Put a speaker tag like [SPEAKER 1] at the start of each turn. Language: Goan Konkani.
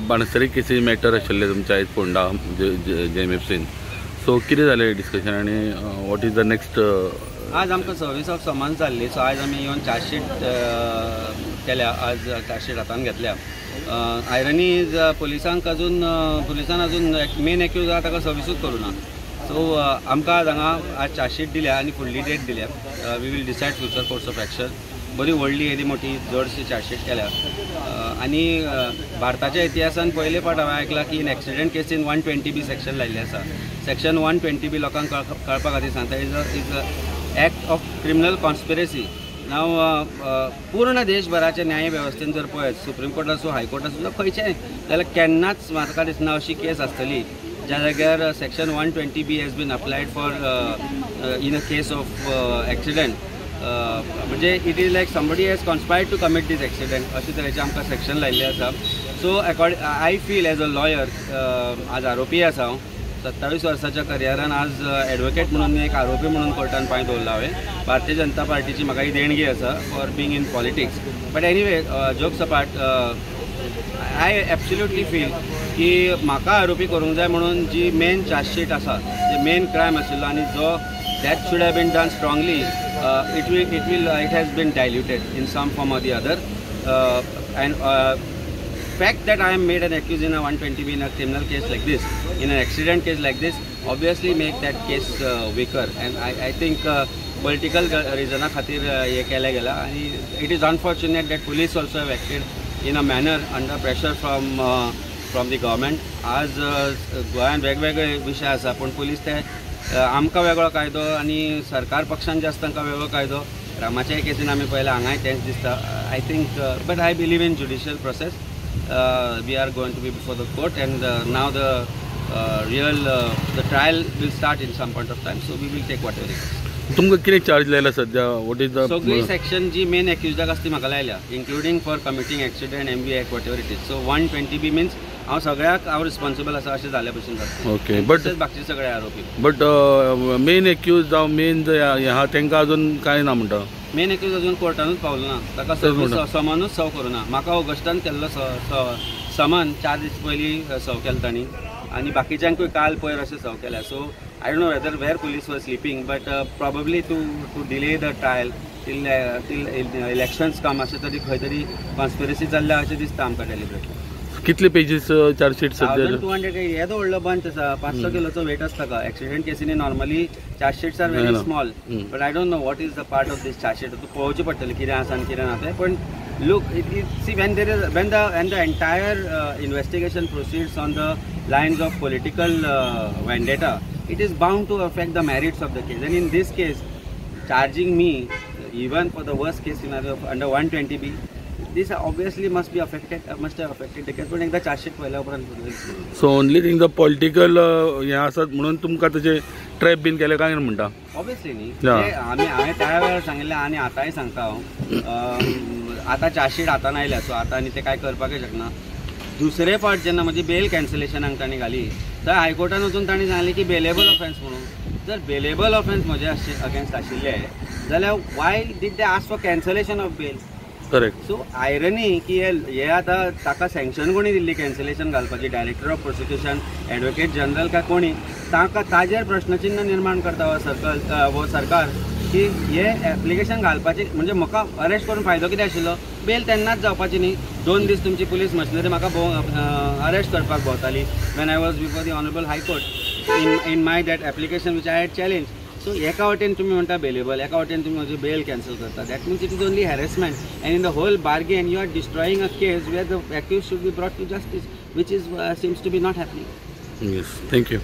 [SPEAKER 1] बाणस्तारी केसी मॅटर आशिल्ले तुमच्या आयज फोंडा जे एम एफ सीन, सो कितें जालें डिस्कशन आनी what is the next?
[SPEAKER 2] आज आमकां सर्वीस ऑफ समन्स जाल्ली, सो आयज आमी येवन चार्जशीट केल्या, आज चार्जशीट हातान घेतल्या. आयरनी is पुलिसांक अजून पुलिसान अजून मेन एक्यूज आहा ताका सर्विसूच करूं ना. सो आमकां आज हांगा आज चार्जशीट दिल्या आनी फुडली डेट दिल्या. We will decide future course of action. बरी व्हडली येदी मोठी जडशी चार्जशीट केल्या आनी भारताच्या इतिहासान पयले फावट हांवें आयकलां की in accident casein 120B section लायिल्लें आसा. सेक्शन 120B लोकांक कळपा खातीर सांगता, is a act of criminal conspiracy. Now पूर्ण देशभराच्या न्याय वेवस्थेन जर पळयत, सुप्रीम कोर्ट आसूं, हायकोर्ट आसूं, खंयचें जाल्यार केन्नाच म्हाका दिसना अशी केस आसतली ज्या जाग्यार section 120B has been applied for in a case of accident. म्हणजे it is like somebody has conspired to commit this accident, अशे तरेचें आमकां सेक्शन लायिल्लें आसा. So I feel as a lawyer, आज आरोपी आसा हांव, 27 वर्साच्या करियरान आज एडवोकेट म्हणून एक आरोपी म्हणून कोर्टान पांय दवरला हांवें. भारतीय जनता पार्टीची म्हाका ही देणगी आसा for being in politics. But anyway, jokes apart, I absolutely feel की म्हाका आरोपी करूंक जाय म्हणून जी मेन चार्जशीट आसा, जे मेन क्रायम आशिल्लो आनी जो that should have been done strongly, it has been diluted in some form or the other. And fact that I am made an accused in a 120B in a criminal case like this, in an accident case like this, obviously make that case weaker. And I think political reason खातीर हे केलें गेलां. आनी it is unfortunate that police also have acted in a manner under pressure from the government. आज गोंयांत वेगवेगळे विशय आसा, पूण पुलीस ते आमकां वेगळो कायदो आनी सरकार पक्षान जे आसा तांकां वेगळो कायदो. रामाच्याय केसीन आमी पळयला, हांगाय तेंच दिसता. I think but I believe in judicial process. We are going to be before the court and now the real the trial will start in some point of time, so we will take whatever it is.
[SPEAKER 1] तुमकां कितें चार्ज लायला सध्या? What is the
[SPEAKER 2] सगळी सेक्शन जी मेन एक्युजाक आसता ती म्हाका लायल्या, including for committing accident, MV act, whatever it is. So 120B means हांव सगळ्याक हांव रिस्पॉन्सिबल आसा अशें जाल्या भशेन जाता.
[SPEAKER 1] ओके, बट
[SPEAKER 2] बाकीचे सगळे आरोपी,
[SPEAKER 1] बट मेन एक्यूज जावं मेन जे आहा तांकां अजून कांय ना म्हणटा.
[SPEAKER 2] मेन एक्यूज अजून कोर्टानूच पावलो ना, ताका समनूच सर्व करूं ना. म्हाका ऑगस्टान केल्लो समन 4 दीस पयलीं सर्व केलो तांणी आनी बाकीच्यांकूय काल पयर अशें सर्व केल्या. So I don't know whether where police were sleeping, but probably to delay the trial till till elections come, अशें तरी खंय तरी कॉन्स्पिरसी चल्ल्या अशें दिसता आमकां डेलिबरेटली.
[SPEAKER 1] कितले पेजीस चार्जशीट सध्या?
[SPEAKER 2] 1200. येदो व्हडलो बंच आसा, 500 किलोचो वेट आसता का. एक्सिडंट केसीनी normally chargesheets are very small, but I don't know what is the part of this chargesheet. तूं पळोवचें पडटलें कितें आसा आनी कितें ना तें. पण look, see when there is when the entire investigation proceeds on the lines of political vendetta, it is bound to affect the merits of the case. And in this case, charging me even for the worst case scenario under 120B, this obviously must be affected, must have affected the case. पण एकदा चार्जशीट पळयल्या उपरांत.
[SPEAKER 1] So only thing the political हें आसा म्हणून तुमकां तशें ट्रॅप बीन केलें काय म्हणटा?
[SPEAKER 2] ऑब्वियसली न्ही, आमी हांवें त्या वेळार सांगिल्लें आनी आतांय सांगता हांव. आतां चार्जशीट हातान आयल्या, सो आतां आनी तें कांय करपाकय शकना. दुसरे फावट जेन्ना म्हजी बेल कॅन्सलेशनाक तांणी घाली, थंय हायकोर्टान वचून तांणी सांगलें की बेलेबल ऑफेन्स म्हणून. जर बेलेबल ऑफेन्स म्हजे अगेन्स्ट आशिल्ले जाल्यार why did they ask for cancellation of bail?
[SPEAKER 1] Correct.
[SPEAKER 2] So irony की हे आतां ताका सँक्शन कोणी दिल्ली कॅन्सलेशन घालपाची? Director of prosecution, advocate general काय कोणी? तांकां ताजेर प्रश्नचिन्ह निर्माण करता हो सर्कल हो सरकार की हे एप्लिकेशन घालपाची. म्हणजे म्हाका अरेस्ट करून फायदो कितें आशिल्लो? बेल तेन्नाच जावपाची न्ही. 2 दीस तुमची पुलीस मशिनरी म्हाका अरेस्ट करपाक भोंवताली when I was before the honourable high court in my that application which I had challenge. So एका वटेन तुमी म्हणटा बेलेबल, एका वटेन तुमी म्हजी बेल कॅन्सल करता. That means it is only harassment and in the whole bargain you are destroying a case where the accused should be brought to justice, which is seems to be not happening.
[SPEAKER 1] Yes, thank you.